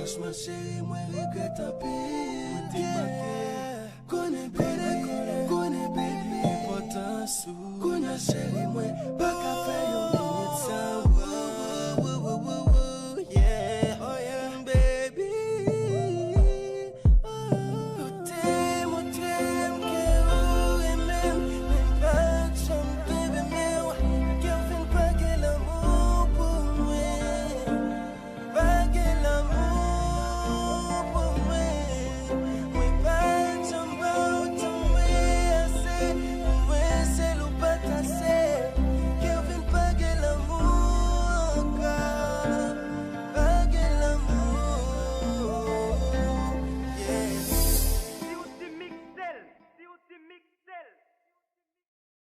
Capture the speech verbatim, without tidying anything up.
Franchman cheri mwen regrèt anpil. Konnen baby, konnen baby enpòtans ou. Kounye a cheri mwen pa ka fè yon